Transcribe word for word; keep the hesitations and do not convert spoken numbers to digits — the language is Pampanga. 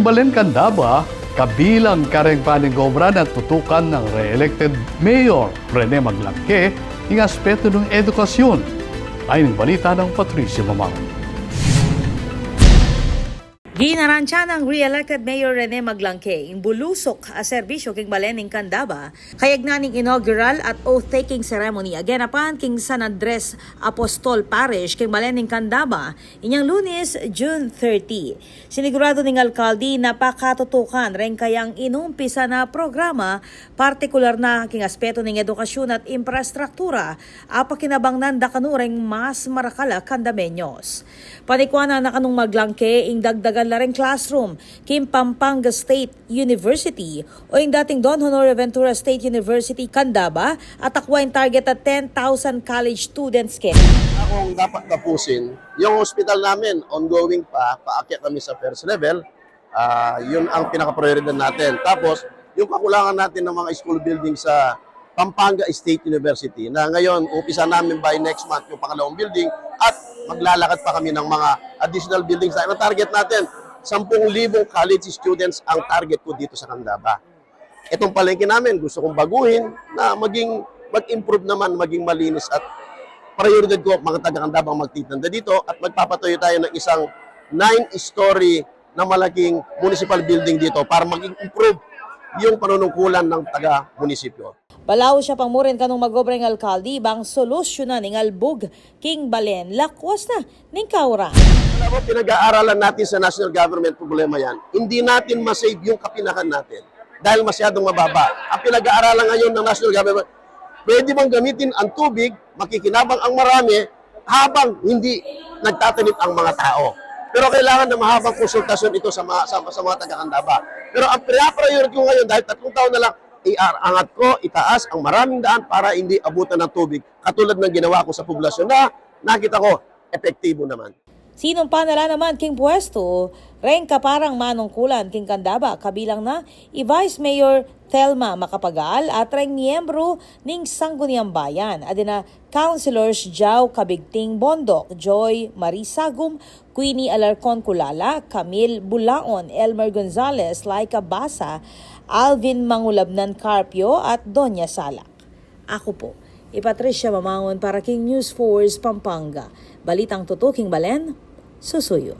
Balen Candaba, kabilang kareng paningobra na tutukan nang re-elected Mayor Rene Maglangke ing aspeto nang edukasyon. Ay ning balita nang Patricia Mamang. Ginarantya nang re-elected Mayor Rene Maglangke ing bulusuk a serbisyu king balen ning Candaba, kayagnan ning inaugural at oath-taking ceremony a ginapan king San Andres Apostol Parish king balen ning Candaba, inyang Lunes, June thirty. Sinigurado ning alkalde na pakatutukan reng kayang inumpisan a programa, partikular na king aspeto ning edukasyon at imprastruktura, a pakinabangnan da kanu reng mas marakal a Candamenyos. Panikuanan na kanung Maglangke ing dagdagan la reng classroom king Pampanga State University o ing dating Don Honorio Ventura State University Candaba, at akwa ing target a ten thousand college students keni. Kung dapat tapusin, yung hospital namin, ongoing pa, paakyat kami sa first level. Ah, yun ang pinaka-prioridad natin. Tapos, yung kakulangan natin ng mga school building sa Pampanga State University, na ngayon, umpisa namin by next month yung pangalawang building, at maglalakad pa kami ng mga additional buildings. Ang target natin, sampung libong college students ang target ko dito sa Candaba. Itong palengke namin, gusto kong baguhin na maging, mag-improve naman, maging malinis, at prioridad ko, mga taga-Candaba ang magtitinda dito, at magpapatayo tayo ng isang nine-story na malaking municipal building dito para maging improve yung panunungkulan ng taga-munisipyo. Balaus ya pang murin kanung mag-obra ing alkalde bang solusyunan ing albug king balen, lakwas na ning kauran. Alam mo, pinag-aaralan natin sa national government problema yan. Hindi natin ma-save yung kapinakan natin dahil masyadong mababa. Ang pinag-aaralan ngayon ng national government, pwede bang gamitin ang tubig, makikinabang ang marami, habang hindi nagtatanim ang mga tao. Pero kailangan na mahabang konsultasyon ito sa mga, sa, sa mga taga-Candaba. Pero ang priority ko ngayon, dahil tatlong taon na lang, iangat ko, itaas ang maraming daan para hindi abutan ng tubig. Katulad ng ginawa ko sa poblasyon na nakita ko, epektibo naman. Sinumpa na la naman king pwestu reng kaparang manungkulan king Candaba, kabilang na i Vice Mayor Thelma Macapagal at reng miyembru ning Sangguniang Bayan, adina Councilors Jao Cabigting Bondoc, Joy Marie Sagum, Queenie Alarcon Culala, Camille Bulaon, Elmer Gonzalez, Laika Basa, Alvin Mangulabnan Carpio, at Doña Sala. Aku pu i Patricia Mamangun para king News Force Pampanga. Balitang tutu king balen, susuyu.